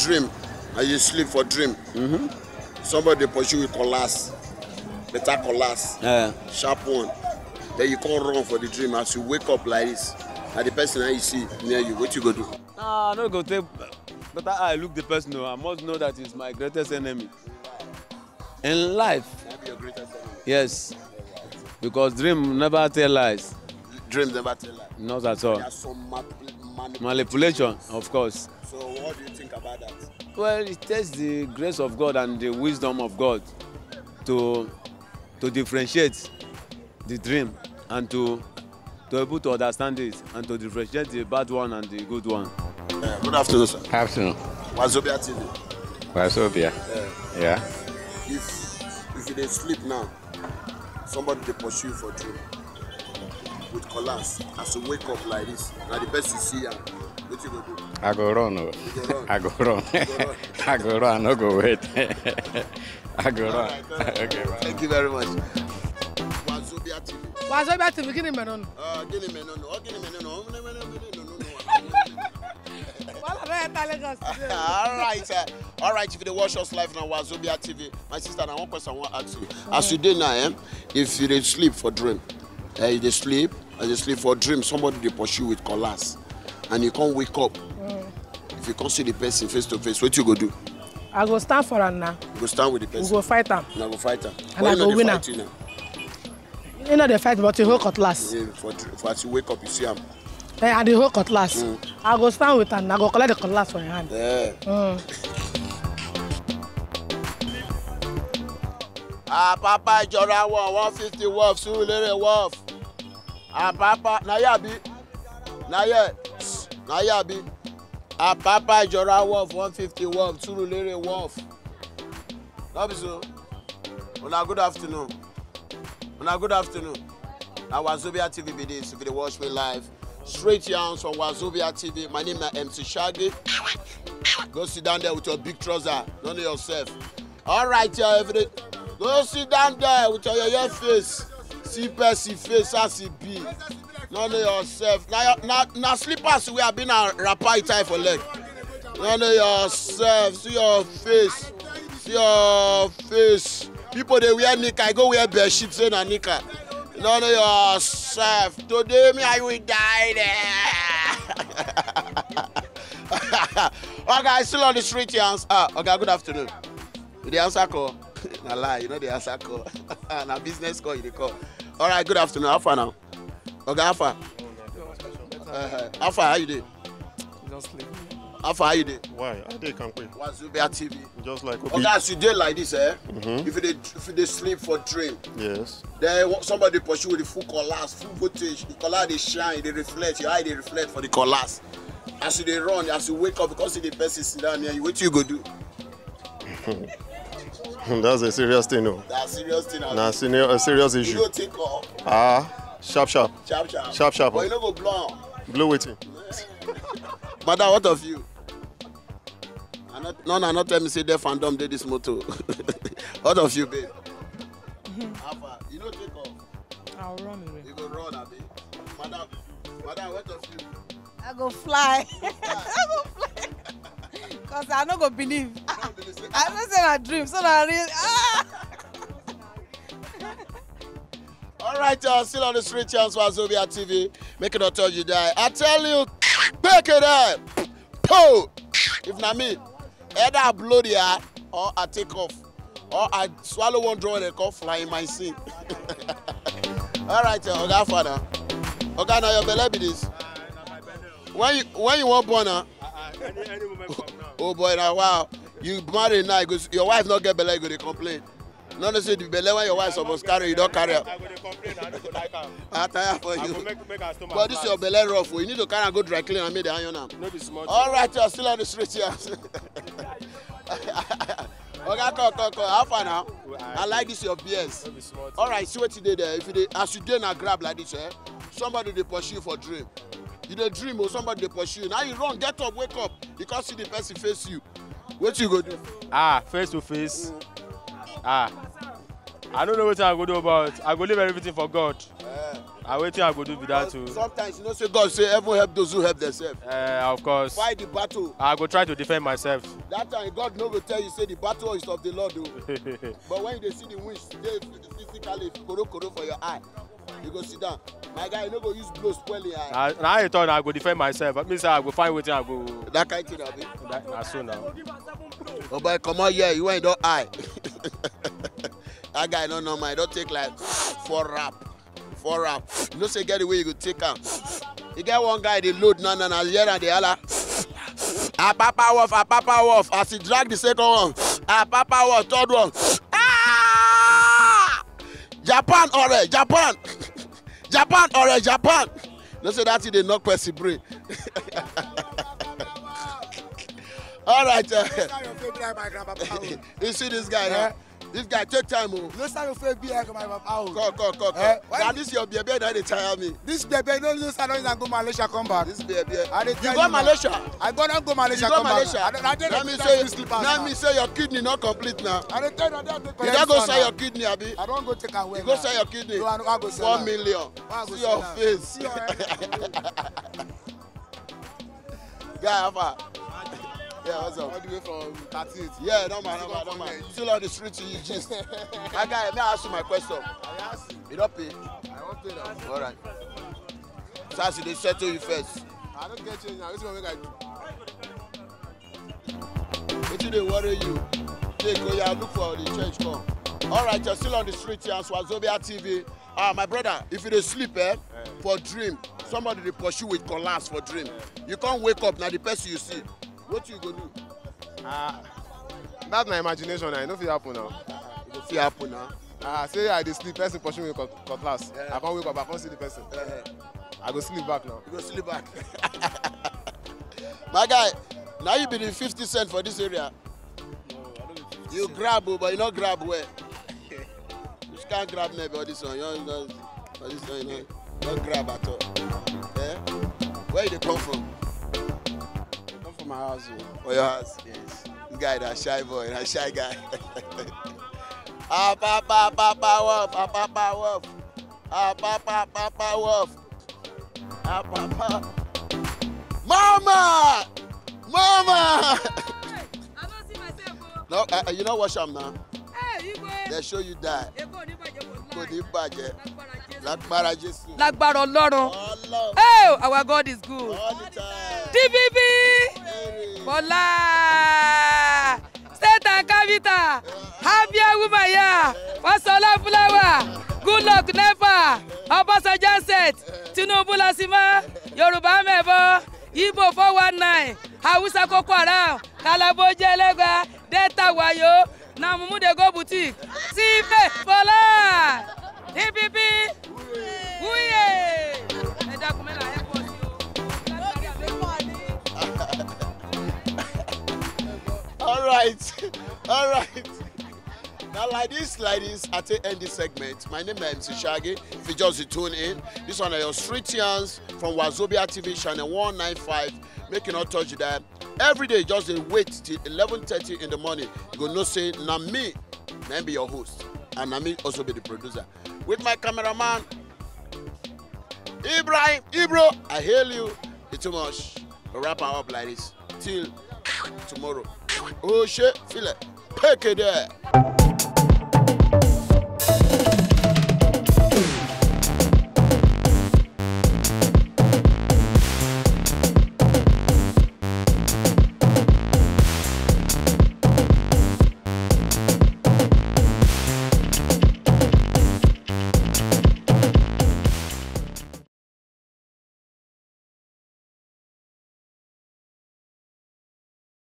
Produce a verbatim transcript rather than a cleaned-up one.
Dream, as you sleep for dream, somebody dey pursue you, collapse, better collapse, sharp one. Then you come run for the dream. As you wake up like this, na the person na you see near you, wetin you go do? Ah, I no go take better eye look the person o. I must know that is my greatest enemy in life. Na be your greatest enemy. Yes, because dream never tell lies. Dreams never tell lies. Not at all. There are some manipul- manipulations. Manipulation, of course. So what do you think about that? Well, it takes the grace of God and the wisdom of God to to differentiate the dream and to to able to understand it and to differentiate the bad one and the good one. Uh, good afternoon, sir. Afternoon. Wazobia T V. Wazobia. Yeah. If if you dey sleep now, somebody dey pursue you for dream with collapse. As you wake up like this, na the best you see am. Wetin you go do? I go run o. You go run. I go run. You go run. I go run. I no go wait. I go run. All right, all right. Okay, bye. Thank you very much. Wazobia T V. Wazobia T V, gịnị mere unu? Uh, gịnị mere unu? Ọ gịnị mere unu? Ọ gịnị mere unu? Wala na enter Lagos today. All right, uh, all right. If you dey watch us live now, Wazobia T V, my sister, na one question I wan ask you. As you dey now, eh, if you dey sleep for dream, eh, you dey sleep, as you sleep for dream, somebody dey pursue you with cutlass, and you come wake up. If you come see the person face to face, wetin you go do? I go stand for am now. You go stand with the person. We go fight am. Una go fight am. And I go win am. But you no dey fight you now. You no dey fight, but you hold cutlass. Yeah, for, for as you wake up, you see am. Eh, and the whole cutlass. Mm. I go stand with am. I go collect the cutlass for your hand. Yeah. Mm. Ah, Papa Ijora one, one fifty wharf, Surulere wharf. Ah, Papa, na here abi? Na here. Na here abi? Ah, Papa Ijora wharf, one fifty wharf, Surulere wharf. No be so? Una good afternoon. Una good afternoon. Na Wazobia T V be this. If you dey watch me live, straight yarns from Wazobia T V. My name na M C Shaggy. Go sit down there with your big trouser. None of yourself. All right, yeah, if you dey, go sit down there with your yeye face. See person face as e be. None of yourself. Na your, na, na slippers wey abi na wrapper you tie for leg. None of yourself. See your face. See your face. People dey wear knicker, I go wear bed sheet, say na knicker. None of yourself. Today me I will die there. Oga, I still on the street, you answer. Ah, Oga, good afternoon. You dey answer call? Na lie, you no dey answer call. Na business call you dey call. All right, good afternoon. How far now? Oga, how far? Uh, how far? How you dey? Just sleep. How far? How you dey? Why? I dey kampe. Wazobia T V. Just like Oga, as you dey like this, eh? Mm-hmm. If you dey, if you dey sleep for dream, yes. Then wa-, somebody pursue with the full cutlass, full voltage. The cutlass dey shine, dey reflect. Your eye dey reflect for the cutlass. As you dey run, as you wake up, because see the person sit down near you, wetin you go do? That's a serious thing, no? That's serious thing. Na senior, a serious issue. You go take off. Ah, sharp, sharp. Sharp, sharp. Sharp, sharp. But you no go blow am. Blow wetin? Madam, what of you? I not, no, no, not tell me say deaf and dumb dey this motor. What of you, babe? How far? You no take off. I'll run away. You go run, abi? Madam, madam, what of you? I go fly. I go fly. 'Cause I no go believe. You no believe, say, I know say na dream, so na real. Ah! All right, y'all, still on the street, chance for Wazobia T V. Make it not tell you die. I tell you, back it up. Po! If na me, either I blow the air or I take off. Or I swallow one draw and call flying my sin. All right, uh, Oga Father. Oga, now your belly be this. When you, when you want born, huh? Any, any moment from now. Oh boy, now wow. You marry now, you go, your wife not get belly, you go dey complain. No, no, say the belly when your wife suppose carry, you don't carry am. I go dey complain, I no go like am. I tire for you. I go make, make her stomach. But this your belly rough, oh. You need to carry and go dry clean and make the iron am. No be small thing. All right, you're still on the street here. Oga, come, come, come. How far now? I like this your B S. No be small thing. All right, see what you did there. If you dey, as you dey na grab like this, eh? Somebody dey pursue you for dream. You dey dream or somebody dey pursue you. Now you run, get up, wake up. You can't see the person face you. What you go do? Ah, face to face. Ah, I don't know what I go do, but I go leave everything for God. Eh. Na wetin I go do be that o. Sometimes you know say God say heaven help those who help themselves. Eh, of course. Fight the battle. I go try to defend myself. That time God no go tell you say the battle is of the Lord o. But when you dey see the wind dey physically koro koro for your eye, you go sit down. My guy, you no go use blow spoil your eye. Na na I talk, na I go defend myself. That means say I go find wetin I go. That kind thing abi. That, na so now. Oh boy, comot here, you wey don eye. That guy no normal, he don take like four rap. Four rap. You know say get the way you go take am. E get one guy dey load now, now, now, here and dey holla. Apapa wolf, Apapa wolf. As he drag the second one, Apapa wolf, third one. Ah! Japan ore, Japan. Japan ore, Japan. No say that thing dey knock person brain. All right. Uh, Start your favorite like my grandpapa. Oh. You see this guy Eh? Now? This guy take time o. No start your favorite be like my papa. Oh. Come, come, come, come. Eh? Why Na you- this your baby na dey tire me. This baby no no start no go Malaysia come back. This baby. I dey You tell go you now. Malaysia. I go don go Malaysia You go come Malaysia. back. I don I dey That like means that say two slippers that now. Means say your kidney not complete now. I dey tell you that I dey You collect don go this one sell now. your kidney abi. I don go take am away. You go Now. Sell your kidney. No, I no I go sell Four am. million. I go See sell your am. Face. See your head. Guy, how far? Yeah, what's All up? The way from thirty-eight. Yeah, no man, no Still man, no come man. here. Still on the street, you gist. My guy, may I ask you my question? I ask you. You don't pay. I wan pay now. All right. So as you dey settle you first. I don't get change now. Wetin make I do? Wetin dey worry you? Take oya look for the change come. All right, you're still on the street here, Swazobia T V. Ah, my brother, if you dey sleep, eh, for dream, somebody dey pursue with cutlass for dream. You can't wake up, now the person you see. What you go do? Ah, that's my imagination. I no fit happen now. It go fit happen now. Ah, say I dey sleep, person pursue me with cut- cutlass. Yeah. I come wake up, I come see the person. Eh, I go sleep back now. you go sleep back. My guy, now you be the fifty cent for this area. You grab o, but you no grab well. You can't grab me, but this one, you know, but this one, you know, no grab at all. Eh? Where you dey come from? Come for my house o. For your house? Yes. This guy na shy boy, na shy guy. Ah, papa, papa, wolf, ah, papa, wolf. Ah, papa, papa, wolf. Ah, papa. Mama! Mama! I don't see myself. Oh. No, uh, you no wash am now. Hey, Igwe. They show you die. Èkó ò ní bàjẹ́ for Kò life. Ní bàjẹ́. Lágbára Jésù. Lágbára Jésù. Lágbára Ọlọ́run. Ọlọ́run. Oh, our God is good. All the time. D P P. Hey. Bọ́lá. State and capital. Abia woman ya. Fasola Fulawa. Good luck never. Obasanjo set. Tinubu lasima. Yorùbá mẹ́bọ̀. Igbo four one nine. Hausa Boko Haram. Kalabo Jelegba. Delta Wayo. Na mumu dey go boutique. Sibe Bọ́lá. D P P. Wuye. Ẹ dákun mẹ́rin ayé pọ̀ sí o. All right. All right. Now, like this, like this, I take end this segment. My name is M C Shaggy. If you just tune in, this one are your street yarns from Wazobia T V channel one nine five. Make you not touch that. Every day, just dey wait till eleven thirty in the morning. You go know say na me, na be your host, and na me also be the producer. With my cameraman, Ibrahim Ibro, I hail you. It's too much. We wrap am up like this. Till tomorrow. Oh shit, feel it. Pick it there.